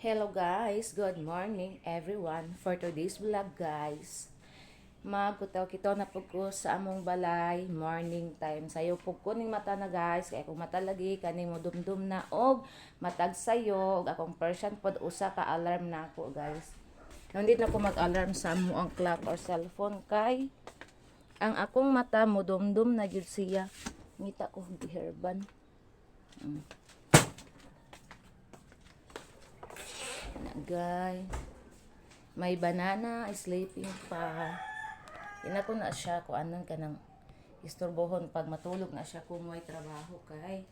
Hello guys, good morning everyone. For today's vlog, guys, magkutaw kita na pud ko sa among balay, morning time. Sayo pud ko ning mata na, guys, kay akong mata lagi kaning mo dumdum na og matag sayo, og akong Persian pod usa ka alarm na ako, guys. Hindi na ko mag-alarm sa amo ang clock or cellphone kay ang akong mata mo dumdum na gyud siya. Ngita ko giherban. Na guys. May banana sleeping pa. Ina ko na siya kung anong kanang istorbohon pag matulog na siya kung may trabaho kay.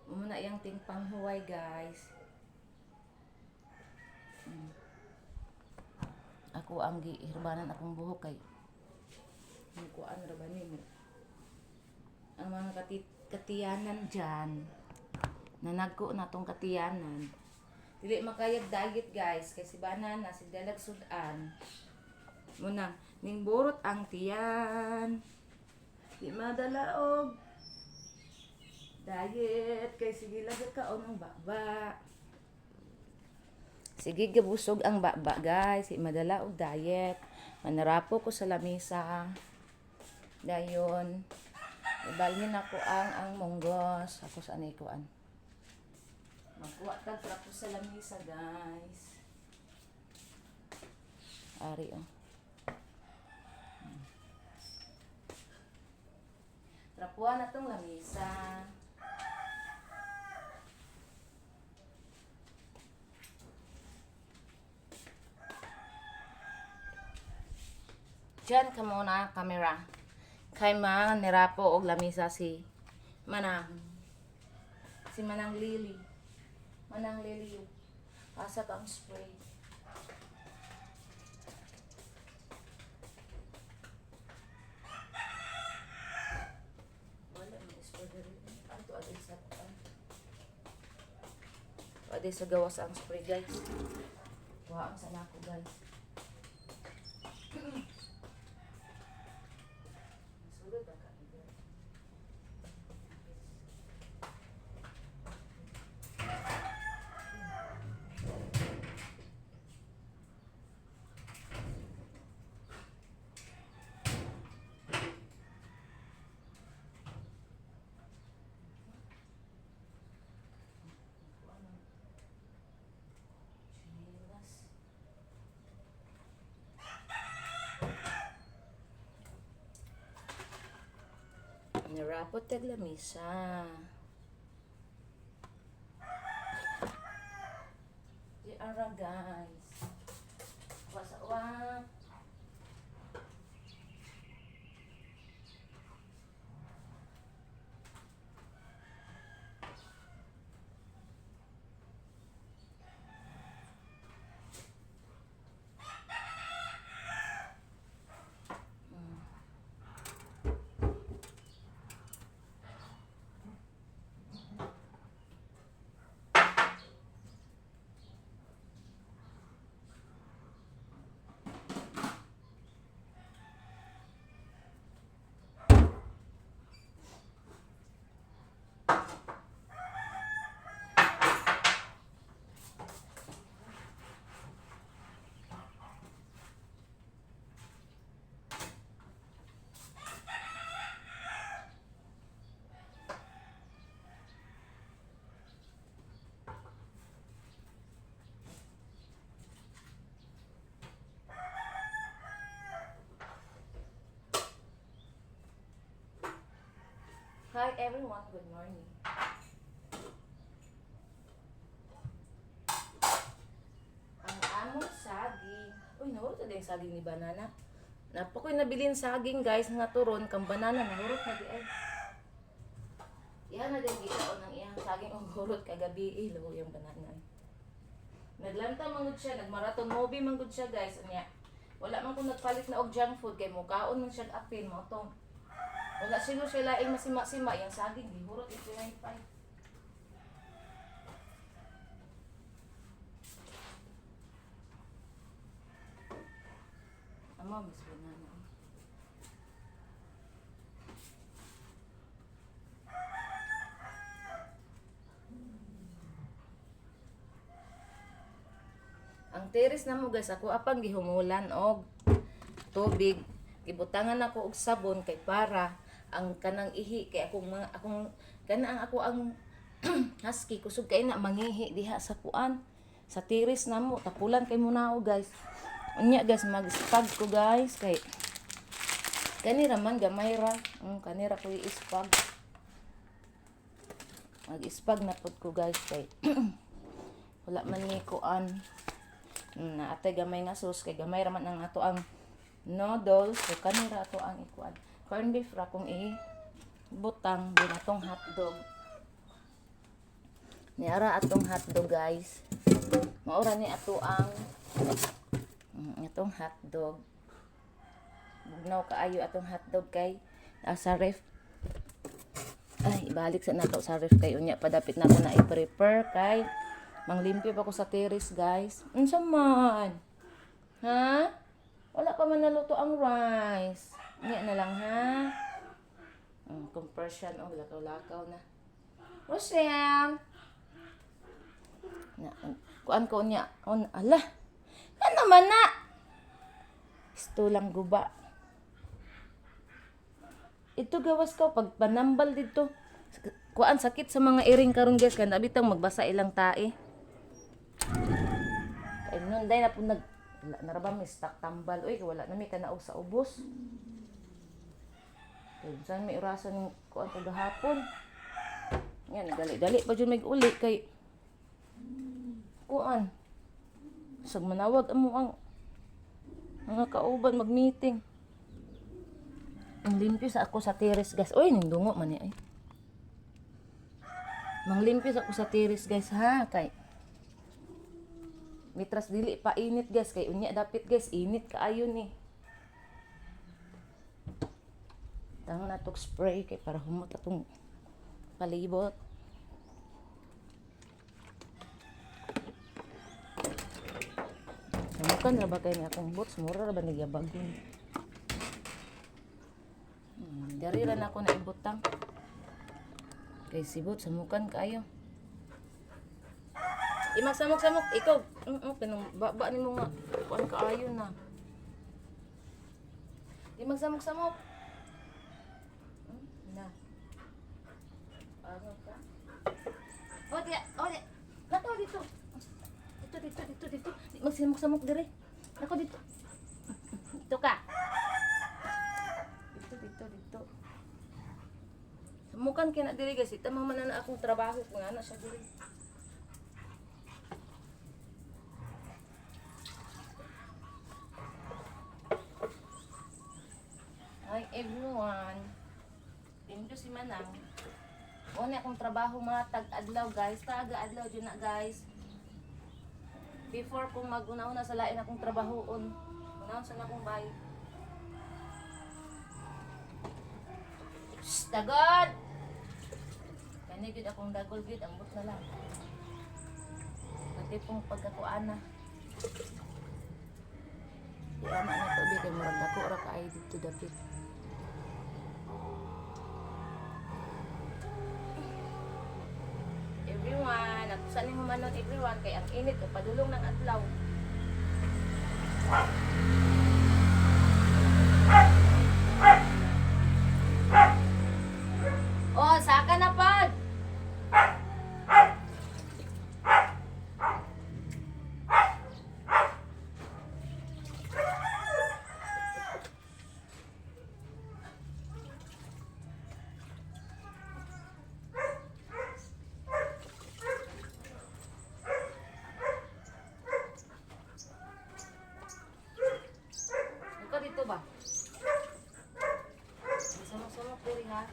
Muna yang tingpang huway, guys. Ako ang gihirbanan akong buhok kay kuan ra ba nimo. Ang mga katiyanan dyan, nanagko na tong katiyanan. Dili makayag diet, guys, kay si banana si dalag sudan. Muna ning burot ang tiyan. Di madala og diet kay sige lang kaon ang baba. Sige gabusog ang baba, guys, di madala og diet. Manarapo ko sa lamisa. Dayon ibalhin ako ang munggos. Ako sa anay kuan. Magkuha tag trapo sa lamisa, guys. Ari oh. Trapuan na tong lamisa. Diyan ka muna, camera. Kay ma nirapo og lamisa si Manang. Si Manang Lily. Manang Lily. Asa ka ang spray? Wala may spray diri. Anto adin sa kuan. Adi sa gawas ang spray, guys. Kuha ang sana ko, guys. Sulod ang kain. Chinelas. Nirapot tag lamisa. Di ara, guys. Wasa wa. Hi everyone, good morning. Ang among saging. Uy, nahurot na din yung saging ni banana. Napakoy nabilin saging, guys, nga turon kang banana nahurot na di ay. Iyan na din gikaon ang iyang saging og hurot kagabi eh, lawo yung banana. Naglanta man gud siya, nagmarathon movie man gud siya, guys. Unya, wala man ko nagpalit na og junk food kay mukaon man siya og apil mo tong. Wala sino siya laing masima-sima yang saging gihurot 895. Amo miss banana. Eh. Ang terrace namo, guys, ako apang gihumulan og tubig. Gibutangan ako og sabon kay para ang kanang ihi kay akong mga akong kana ang ako ang husky kusog kay na mangihi diha sa kuan sa terrace namo, tapulan kay muna ako, guys. Unya, guys, mag-spag ko, guys, kay kanira man gamay ra. Kanira ko i-spag. Mag-spag na pud ko, guys, kay wala man ni kuan na atay gamay nga sauce kay gamay ra man ang ato ang noodles, so kanira ato ang ikuan. Corned beef ra kong i butang din atong hotdog. Niara atong hotdog, guys. Maura ni ato ang atong hotdog. Bugnaw kaayo atong hotdog kay sa ref. Ay, ibalik sa nato sa ref kay unya padapit na ako na i-prepare kay manglimpyo pa ko sa terrace, guys. Unsa man? Ha? Wala pa man naluto ang rice. Unya na lang ha. Compression oh, lakaw-lakaw na. Rochelle. Na, kuan ko niya. On, ala. Ano man na? Isto lang guba. Ito gawas ko pag panambal dito. Kuan sakit sa mga iring karon, guys, kay nabitang magbasa ilang tae. Kay nun day na po nag wala na ra ba mi stock tambal, oy, wala na mi kanaog sa ubos. Kay saan may orasan ng kuan kagahapon. Yan dali-dali pa jud mig uli kay kuan. Sag manawag amo ang mga kauban mag-meeting. Ang limpyo sa ako sa terrace, guys. Uy, nindungo man ni ay. Manglimpyo sa ako sa terrace, guys, ha, kay mitras dili pa init, guys, kay unya dapit, guys, init kaayo ni. Tang na tog spray kay para humot atong palibot. Samukan ra ba kay ni akong boots, mura ra ba nagyabagon. Dari ra na ako na ibutang. Kay sibot samukan kaayo. Imagsamok-samok ikaw. Kanang baba nimo nga kuan kaayo na. Di magsamok-samok. Na. Ano ka? Oh, di, oh, di. Nako dito. Dito, dito, dito, dito. Di magsamok-samok dire. Nako dito. Dito ka. Dito, dito, dito. Samukan kay na diri, guys. Ita man na akong trabaho kung ano siya diri. Hi everyone. Thank you si Manang. Una akong trabaho mga tag-adlaw, guys. Taga-adlaw dyan na, guys. Before kong maguna-una sa lain akong trabahoon. Unahon sa na akong bay. Shh, dagod! Kani gyud akong dagol gyud, ambot na lang. Pati pong pagkakuana. Di ama na to bi kay murag dako ra kaayo dito dapit. Everyone, at sa ning humanon, everyone, kay ang init o padulong ng adlaw. Oh, saka na pad. Ikaw dito ba? Sama-sama puri ha.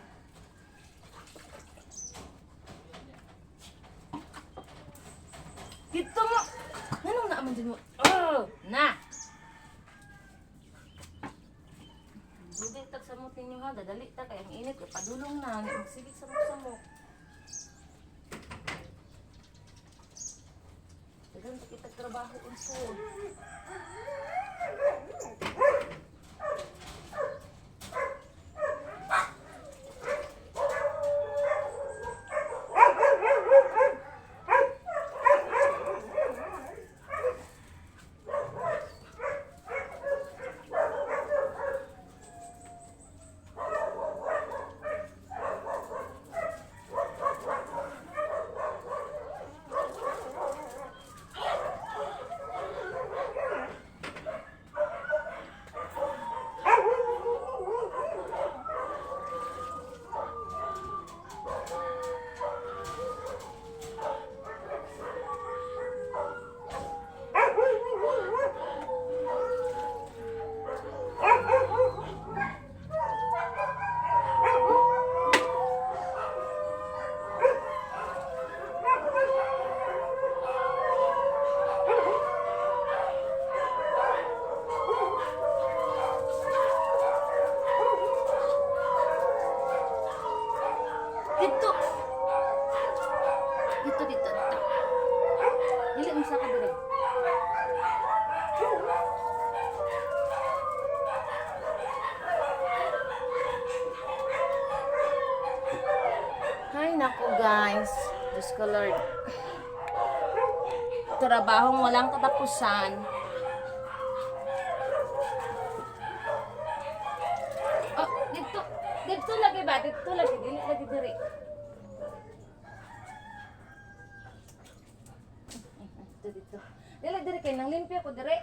Dito mo! Anong naaman din mo? Oh, na! Dugay tag samot ninyo ha, dadali ta kay ang init kay padulong na, magsigig samok-samok. Dagan pa kita trabaho unsod. Usa ka dire. Ay, nako guys. Diyos ko Lord. Trabahong walang katapusan. Oh, dito. Dito lagi ba? Dito lagi. Dili lagi diri. Dito, dito. Dili diri kay nang limpyo ko diri.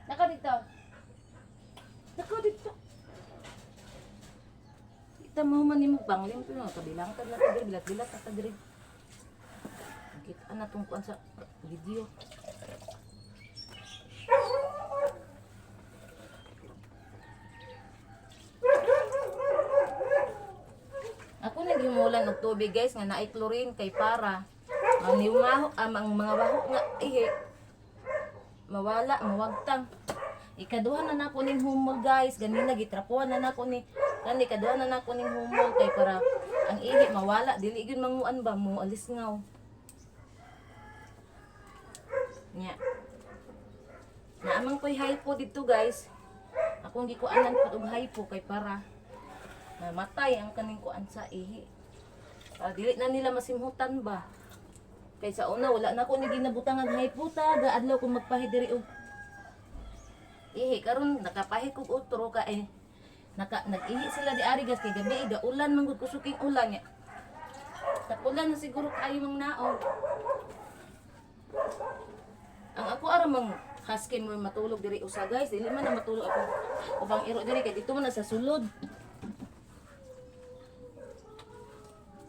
Naka dito. Naka dito. Kita mo man nimo bang limpyo nga kabilang kad lang diri bilat-bilat ta diri. Kita na tong kuan sa video. Ako naghimulan og tubig guys nga naay chlorine kay para ang niumaho ang mga baho nga ihi mawala mawagtang. Ikaduha na nako ning humol guys, ganina gitrapuan na nako ni kani ikaduha na nako ning humol kay para ang ihi mawala dili gyud manguan ba mo alis ngaw. Nya. Naamang ko'y hypo dito guys. Akong gikuanan pud og hypo kay para namatay ang kaning kuan sa ihi. Para dili na nila masimhutan ba. Kay sa una wala na ko ni ginabutangan hypo ta, gaadlaw ko magpahi diri og ihi karon nakapahi kog utro ka eh. Naka nag-ihi sila di ari guys kay gabi eh, gaulan man gud kusuking ulan nya. Tapulan na siguro kayo mang naog. Ang ako ara mang husky mo matulog diri usa guys, dili man na matulog ako ubang iro diri kay dito man na sa sulod.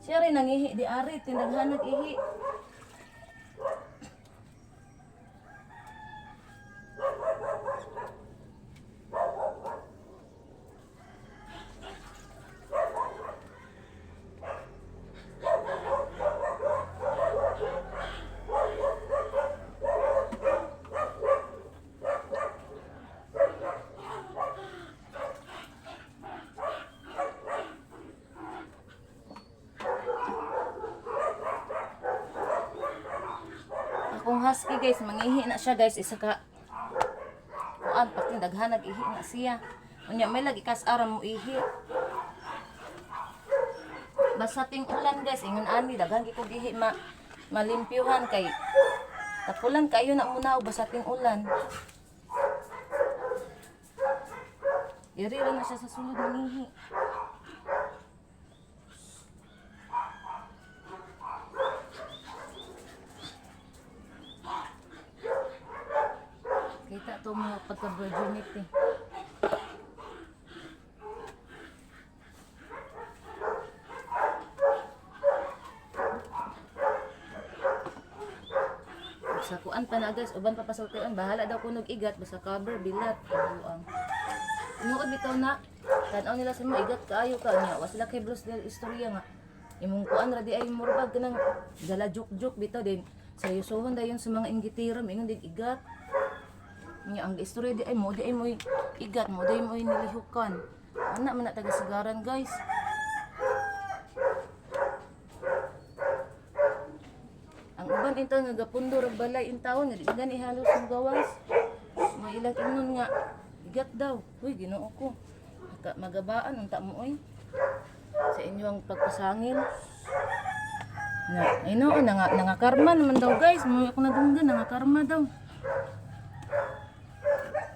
Siya rin nangihi di ari, tindaghan nag-ihi. Akong husky guys, mangihi na siya guys, isa ka kuan pati daghan nag-ihi na siya. Unya may lagi kas aram mo ihi. Basta ting ulan guys, ingon ani daghan gyud kog ihi ma malimpyuhan kay tapulan kayo na muna o basta ting ulan. Iri ra na siya sa sulod mangihi. Kita to mga pagka-virginity. Sa kuan pa na guys, uban pa pasultian, bahala daw kunog igat, basta cover, bilat, ang. Tinuod bitaw na, tanaw nila sa mga igat kaayo ka niya, wa sila kay Bruce del istorya nga. Imong kuan ra di ay murbag kanang dala juk-juk bitaw din. Seryosohon dayon sa mga inggitiro, mingon din igat. Nya ang istorya di ay mo igat mo di ay mo nilihukan. Ana man na taga sigaran guys. Ang uban intaw nga gapundo rag balay intawon nga di gani halos mo gawas. May ilang ingnon nga igat daw. Huy Ginoo ko. Magabaan unta mo oy. Sa inyo ang pagpasangil. Na, ay no, nanga, nangakarma naman daw guys. Mga ako nadunggan, nangakarma daw.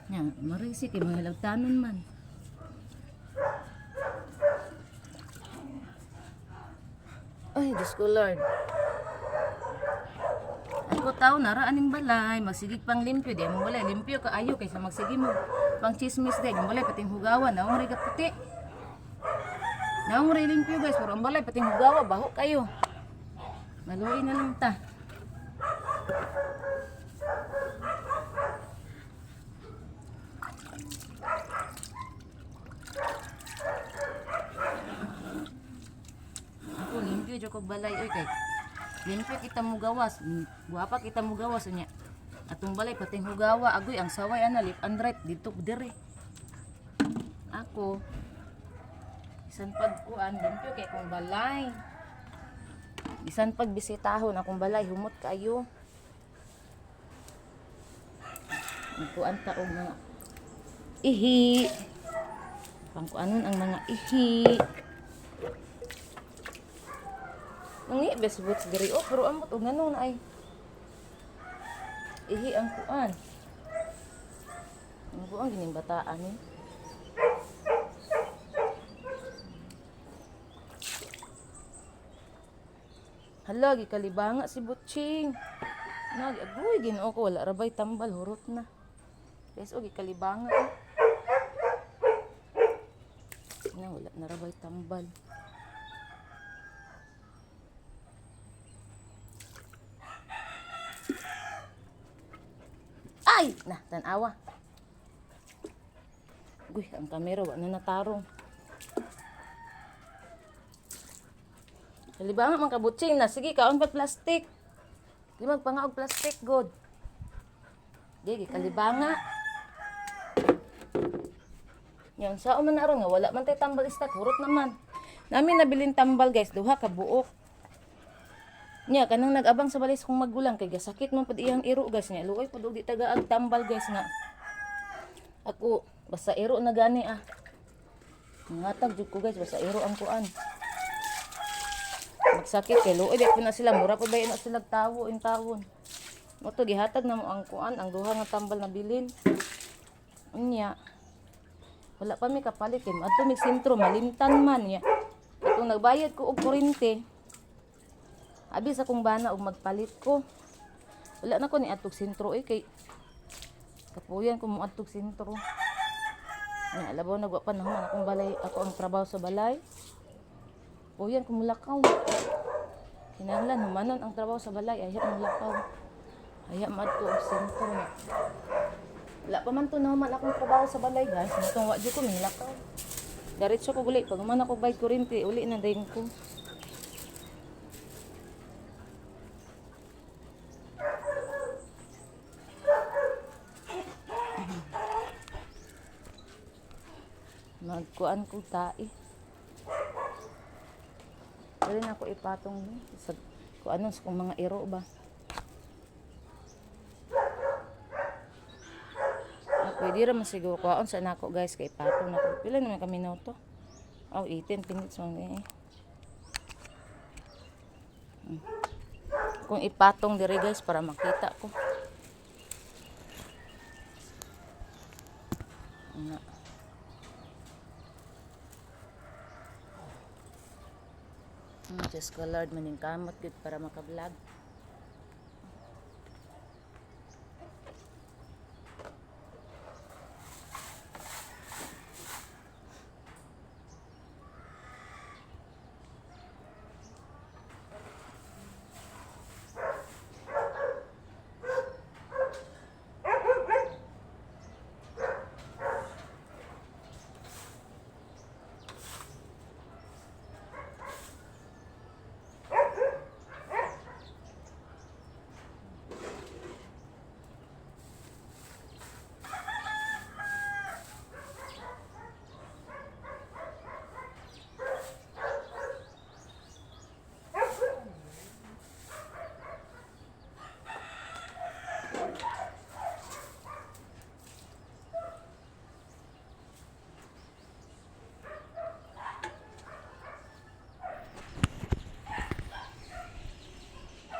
Nya, marisi kay mga lagtanon man. Ay, Diyos ko Lord. Ako tao nara aning balay, magsigig pang limpyo di mo balay limpyo ka ayo kaysa magsige mo pang chismis di mo balay pating hugawan naong ray kaputi. Naong ray limpyo guys, pero ang balay pating hugawa baho kayo. Maluoy na lang ta. Ako limpyo jud kog balay oy kay limpyo kita mo gawas, guwapa kita mo gawas unya. Atong balay pating hugawa agoy ang saway ana left and right dito diri. Ako bisan pagkuan limpyo kay kong balay. Bisan pagbisitahon akong balay humot kaayo. Magkuan ta og mga ihi. Pangkuanon ang mga ihi. Nangi best boots diri oh, pero amot og ngano na ay. Ihi ang kuan. Ang kuan gining bataan ni. Hala, gikalibanga si Butching. Nag agoy Ginoo ko wala ra bay tambal hurot na. Guys, oh gikalibanga eh. Na wala na ra bay tambal. Ay, na tan-awa. Guy, ang kamera wa na natarong. Kalibanga man kabutsing na. Sige, kaon pa plastic. Di magpanga og plastic, good. Di, kalibanga. Yan, sao man aron nga wala man tay tambal istat, hurot naman. Nami nabilin tambal guys, duha ka buok. Nya kanang nag-abang sa balay sa kong magulang kay gasakit man pud iyang iro guys nya. Luoy pud og di taga tambal guys nga. Ako basta iro na gani ah. Ngatag jud ko guys basta iro ang kuan. Magsakit kay luoy di po na sila mura pud ba na sila tawo in tawon. Mo to gihatag na mo ang kuan ang duha nga tambal na bilin. Unya. Wala pa mi kapalit kay adto mig sentro malimtan man niya. Atong nagbayad ko og kuryente. Abi sa kong bana og magpalit ko. Wala na ko ni atog sentro eh kay kapuyan ko mo atog sentro. Nya labaw nagwa pa naman akong balay, ako ang trabaho sa balay. Puyan ko mulakaw. Kinahanglan humanon ang trabaho sa balay, ayha mulakaw. Ayha maadto og sentro na. Wala pa man to nahuman akong trabaho sa balay guys. Mutong wa jud ko milakaw. Diretso ko guli pag human ako bayad kuryente uli na dayon ko. Magkuan ko tae. Dali na ako ipatong ni sa kuanon sa kong mga iro ba. Ah, pwede ra man siguro kuhaon sa nako guys kay ipatong na ko. Pila naman kami minuto? Oh, 18 minutes man eh. Kung ipatong dire guys para makita ko. Na. Diyos ko Lord, maning kamot gud para maka-vlog.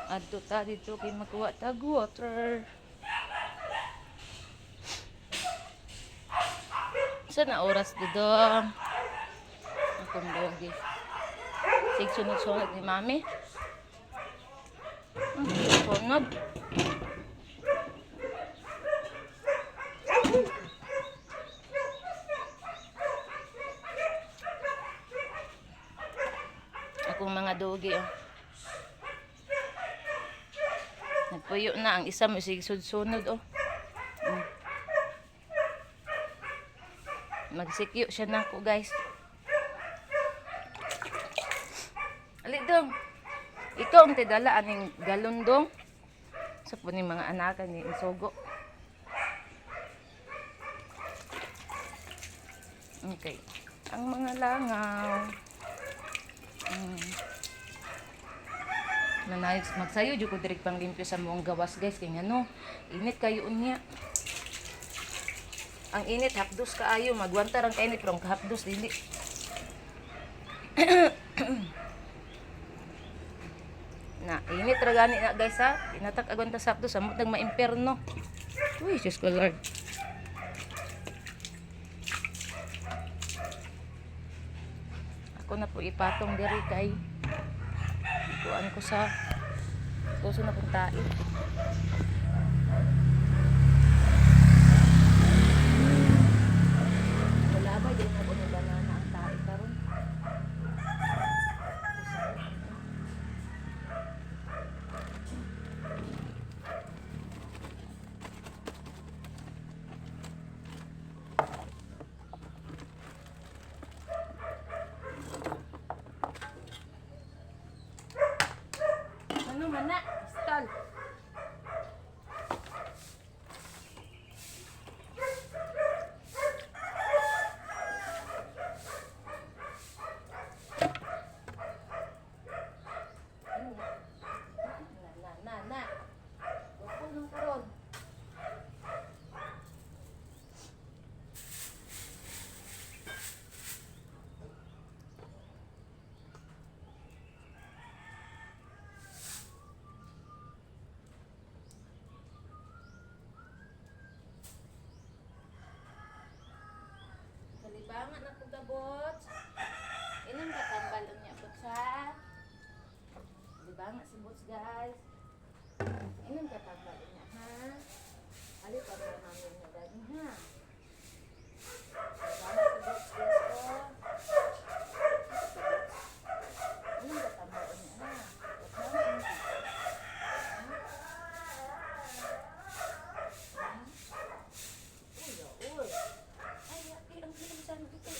Adto ta dito kay makuha tag water. Sa na oras dudong? Akong doggy. Sig sunod-sunod ni mami. Sunod. Akong mga doggy oh. Nagpuyo na ang isa mo sig sunod oh. Magsikyo siya nako guys. Ali dong. Ikaw ang tidala aning galon dong. Sa po ni mga anak ni Isugo. Okay. Ang mga langaw. Nanayos magsayo jud ko direk pang limpyo sa mong gawas guys kay ngano init kayo unya. Ang init, hapdos kaayo. Magwanta rang kainit, pero ang kahapdos, dili. Na, init ra gani na, guys, ha. Tinatak agwanta sa hapdos, amot nang maimperno. Uy, Diyos ko Lord. Ako na po ipatong diri kay kuan ko sa puso na pong tae. Wala ba, di na po ni banana ang tae karon. Ano man na? Stall. Na, na, na, na. Wapo nang karon. Kalibangan na po gabot. Ilang katambal ang niya bot sa? Kalibangan si Bots, guys. Ilang katambal niya ha? Ali pa ba mami niya dagi ha? Kalibangan si Bots, guys ko. Ilang katambal niya ha? Bot, mami, niya. Ha? Uy, uy. Ay, ay, ang hilang sa ano ito.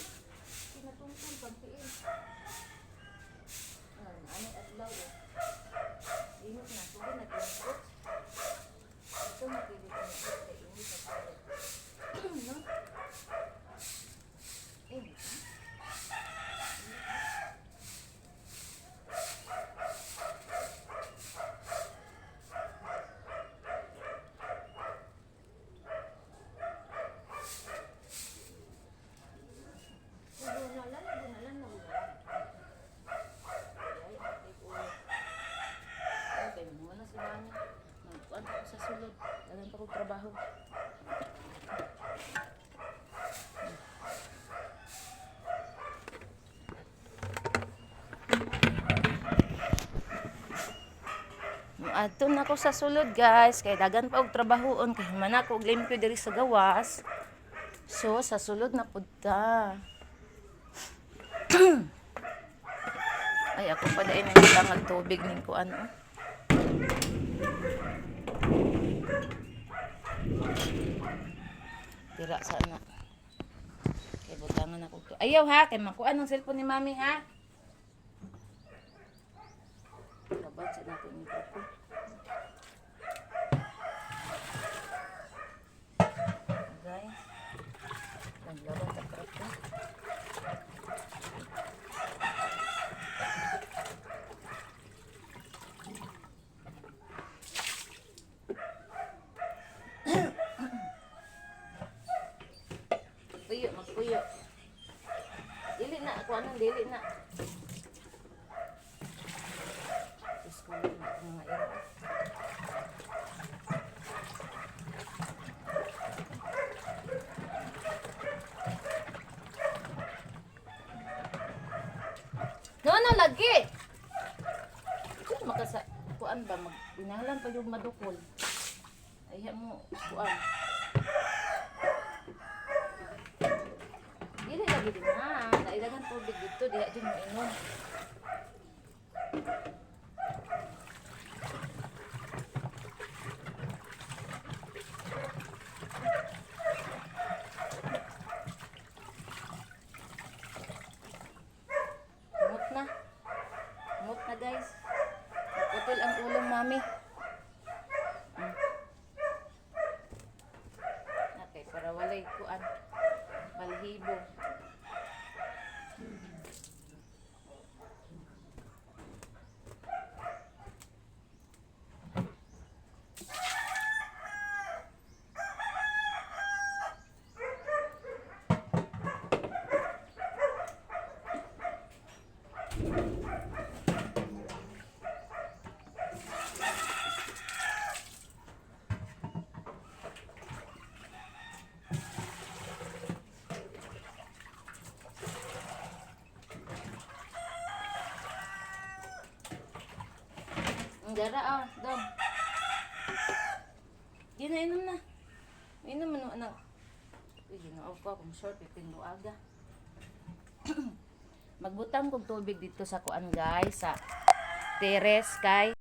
Pinatungtong, pampiin. Ah, ano adlaw eh. Init na, tubig na tinipot. Ito mapili ko na ito, kay init na tayo. No? Init na. Bunalan, bunalan, bunalan. Ay, ay, ulo. Ay, kay muna si mami. Magkuan pa ko sa sulod. Dagan pa kong trabaho. Adto na ko sa sulod, guys, kay dagan pa og trabahoon kay man ako og limpyo diri sa gawas. So sa sulod na pud ta. Ay, ako pa dahil nangitangag tubig ning kuan oh. Tira sana. Kay butangan ako to. Ayaw ha, kay makuan ang cellphone ni mami ha. Kabat sa natin ni Papo. Guys, naglaban sa trapo. Puyo, magpuyo. Dili na, ako anong dili na. Diyos ko, na mga iro. No, no, lagi. Kung makasa, kuan ba, mag, inahalan pa yung madukol. Ay, mo, kuan. Dili lagi din ha. Naidagan tubig dito, diha dyan mo inom. Mut na. Mut na, guys. Naputol ang ulong mami. Okay, para walay kuan. Balhibo. Dara ah, dong. Di na, inom na. Inom mo anak. Uy, ginoo ko akong short, pipin aga. Magbutang kog tubig dito sa kuan, guys, sa terrace kay